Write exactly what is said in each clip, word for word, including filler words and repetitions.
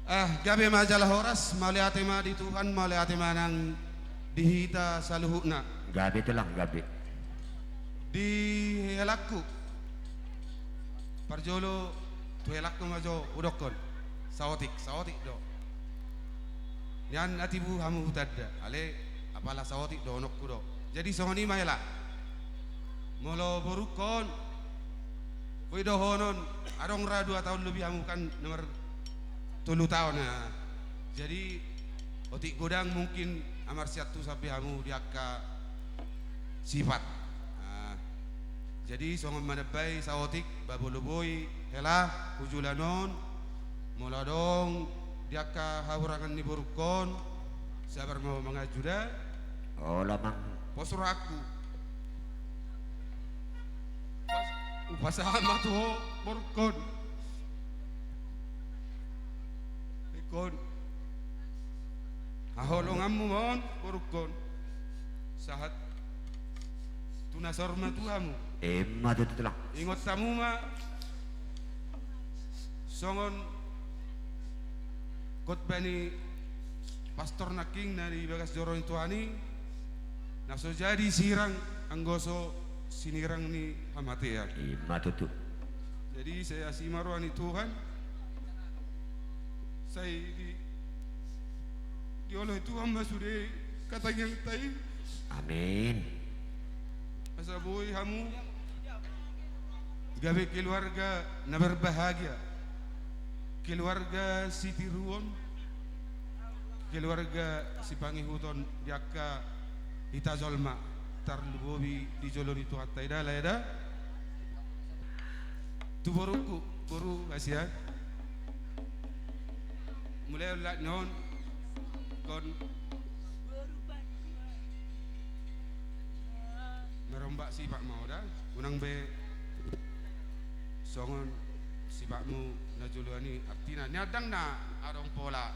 Ah, gabe ma jala horas, mauliate ma di Tuhan, mauliate ma nang di hita saluhutna. Gabe, Tulang, gabe. Di helangku, parjolo tu helangku ma jo hudokkon. Saotik, saotik do. Nian na tibu hamu hutanda, alai apala saotik dohononku do. Jadi songon i ma hela. Molo borungkon, boi dohonon, adong ra dua taon lobi hamu kan, nomor tolu taon, nah. Jadi otik godang mungkin amarsiantusan be hamu di angka sifat. Nah, jadi songon manambai saotik, ba molo boi hela hujula on, molo adong di angka hahurangan ni borungkon, sabar ma ho mangajuda. Olo, Amang. Pos rohangku. Pas, hupasahat ma tu ho borungkon. Ingkon haholonganmu ma on borungkon. Sahat tu na saur matua hamu. Emma tutu, Tulang. Ingot hamu ma songon khotbah ni pastor nangkin na di bagas joro ni Tuhan i, na so jadi sirang anggo so sinirang ni hamatean. Emma tutu. Jadi sai asi ma roha ni Tuhan, sai di, dioloi Tuhan ma sude hata tangiangta i. Amin. Asa boi hamu gabe keluarga na berbahagia, keluarga sitiruon, keluarga sipangihuton di angka hita jolma, tarlumobi di jolo ni Tuhanta i da, lae da. Tu borungku, boru hasian. Mulai olat ni on, ingkon marombak sifat ma ho da, unang be songon sifatmu na joloan i, artina nian ndang na adong pola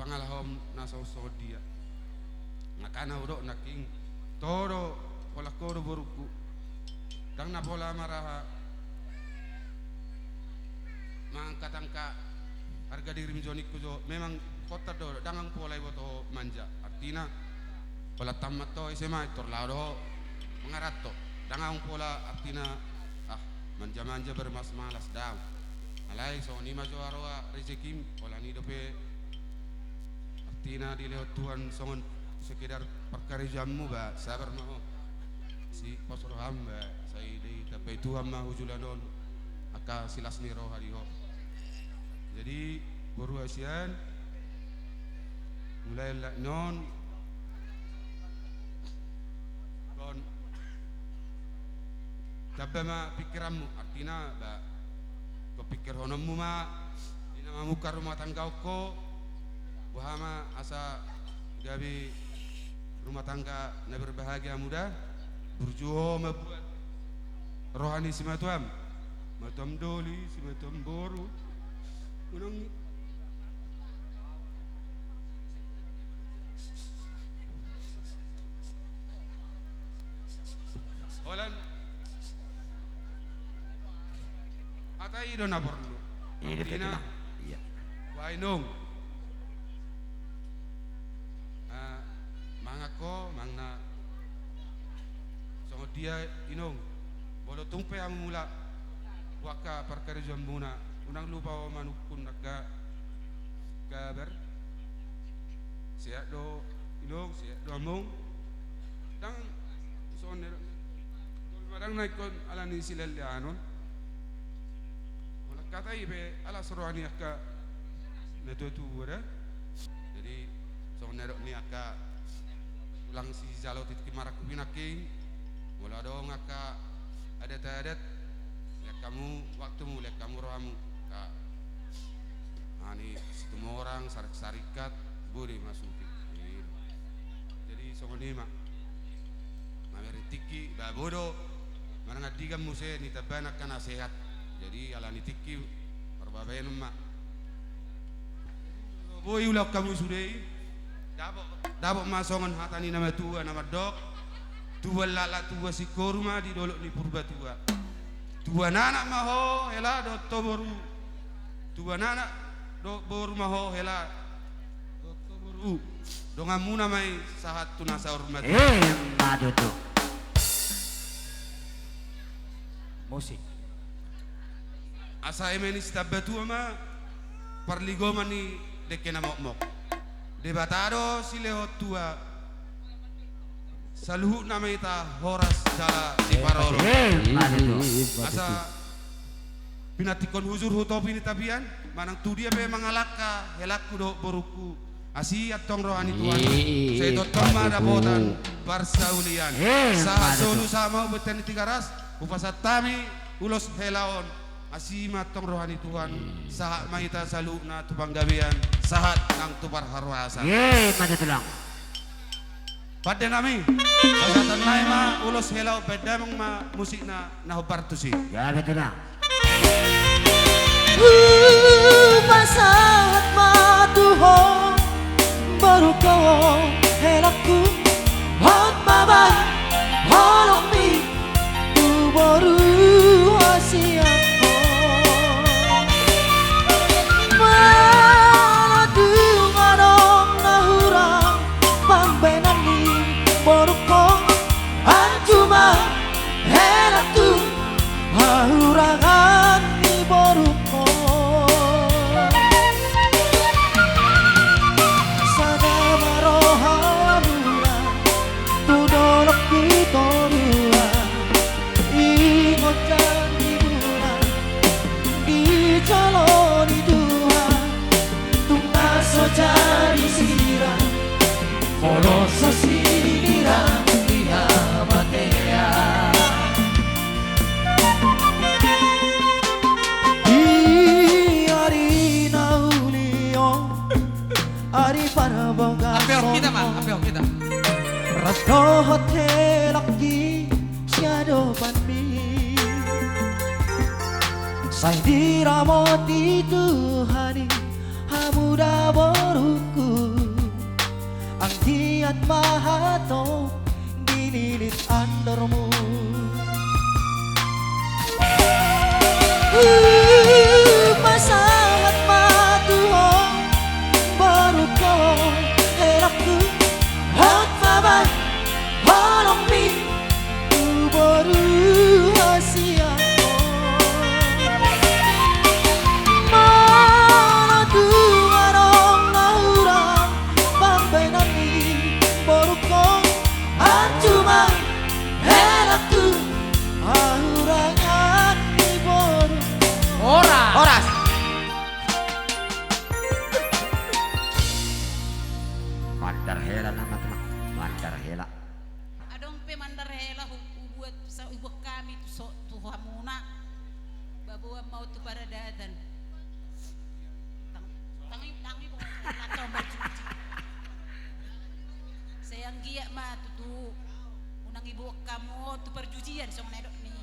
pangalahom na songon dia. Angka na hudok nangkin, toho do, pola ho do borungku. Ndang na pola maraha mangangkat angka harga dirim jo ningku jo, memang holan do, ndang adong pola iboto ho manja. Artina, holan tammat ho ise ma, pintor laho do ho mangaranto. Ndang adong pola artina, ah, manja-manja bermalas-malas, daong. Alai songon i ma jo haroa rejekim, holan i dope artina dilehon Tuhan songon sekedar parkarejoanmu ba, sabar ma ho. Sipos roham ba, sai ditambai Tuhan ma hujula on angka silas ni roha di ho. Jadi boru hasian, mulai olat ni on, ingkon tamba ma pingkiranmu, artina ba ingkon pingkirhononmu ma di na mamungka rumah tangga on ho, boha ma asa gabe rumah tangga na berbahagia hamu da. Burju ho mambuat roha ni simatuam, matuam doli, simatuam boru. Unang Holan hata i do na porlu. Iya, artina, iya. Wah, inong. Ah, mangan ho, mangan na songon dia, inong. Molo tung pe hamu mulak tu angka parkarejoanmuna, unang lupa ho manungkun angka kabar. Sehat do inong, sehat do among. Ndang songon na, jolma ndang na ingkon ala ni sileleanon. Molo hata i pe ala roha ni angka na tua-tua da. Jadi songon na dok ni angka tulang sijalo tintin marangkup i nangkin, molo adong angka adat-adat, lean hamu waktumu, lean hamu rohamu, ka ani Situmorang, Sarik-, Saringkat, boi do i masuki. Jadi songon i ma. Mamereng tingki, ba boi do manang andigan muse, nitambai angka na sehat. Jadi ala ni tingki, marbabaenon ma. Boi ulaon hamu sude i. Dapot, dapot ma songon hata ni na matua na mandok: Tubuan laklak, tubuan singkoru ma di dolok ni Purbatua. Tubuan anak ma ho hela dohot ho boru. Tubuan anak Dohot boru ma ho hela. Dohot ho boru. Donganmuna ma i sahat tu na saur matua. Emma tutu. Musik. Asa eme ni sitambatua ma parligoman ni dengke na mokmok. Debata do silehon tua. Saluhutna ma hita horas jala siparorot. Emma tutu. Asa pinantikhon hujur hu topi ni tapian, manang tu dia pe mangalangka helangku dohot borungku, asi antong roha ni Tuhan. Sai tongtong ma dapotan parsaulian. Sahat solu sahat ma hu bontean ni Tigaras, hupasahat hami ulos hela on. Asi ma antong roha ni Tuhan, sahat ma hita saluhutna tu panggabean, sahat nang tu parhorasan. Emma tutu, Tulang. Pande nami, pasahaton nami ma ulos hela on, baen damang ma musikna na hombar tusi. Gabe, Tulang. Hupasahat ma tu ho, borungku, helangku, hot ma baen holongmi tu boru hasianghon. Molo tung adong na hurang pambaenan ni borungku, anju ma helangku hahurangan ni borungku. Sada ma rohamuna tu dolok di toruan, ingot janjimuna di jolo ni Tuhan. Tung na so jadi sirang, molo so sinirang di hamatean. Di ari na uli on, ari parbagason on, ras dohot helangki siadopanmi. Sai diramoti Tuhan i hamu da borungku. Anggiat ma hatop dililit andormu. Hupasahat ma tu ho, borungku, helangku, hot ma baen holongmi tu boru hasianghon. Molo tung adong na hurang pambaenan ni borungku, anju ma helangku hahurangan ni boru. Horas. Horas. Mandar hela nama, Tulang. Mandar hela. Adong pe mandar hela hu-, hubuat sa-, hubuat hami tu so-, tu hamuna. Baboan ma on tu paradaton. Tang-, tangi, tangi, bo, lato marjuji. Sai anggiat ma tutu unang iboan hamu on tu parjujian songon na nidok ni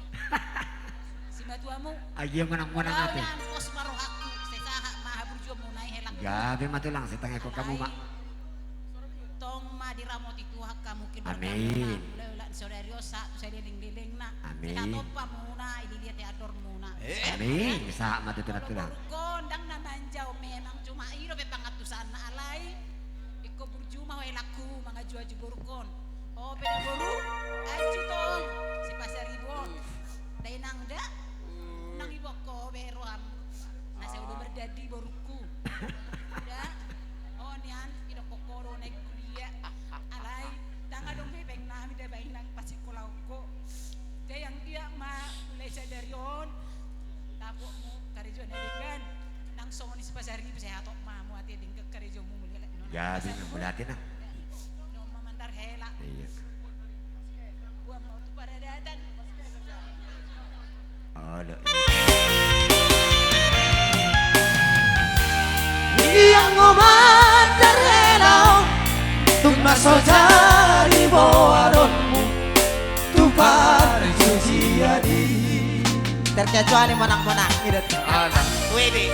simatuamu. Ai ia manang-manang ate. Nian pos ma rohangku, sai sahat ma haburjuonmuna i, helangku. Gabe ma, Tulang, sai tangihon hamu ma. Tong ma diramoti Tuhan hamu, keluargamuna. Amin. Mulai olat ni saudari on sahat tu saleleng-lelengna. Amin. Sai hatop hamuna, dililiti andormuna. Amin. Sahat ma tutu, Tulang. Molo borungku on ndang na manjalo, memang cuma i dope pangantusanna, alai ingkon burju ma ho, helangku, manganju-anju borungku on. Ho pe da boru, anju tong, Sipasaribu on. Da inang da, unang iboan ho be roham. Na sai olo mardadi borungku. Da, ho nian, idokkon ho do naeng kuliah. Alai, ndang adong hepeng nami da ba inang pasikkolahon ho. Jadi anggiat ma mulai sadari on, dapotmu karejo na denggan. Nang songon i Sipasaribu, sai hatop ma hamu ate, denggan karejomu mulai. Jadi, mulai ate na. Nunga mandar hela. Iya. Buat mau tu paradaton. Olo. Ia ngo mandar hela on, tung na so jadi boanonmu tu parjujian i. Terkecuali monang-monang, gitu. Alah. Wede.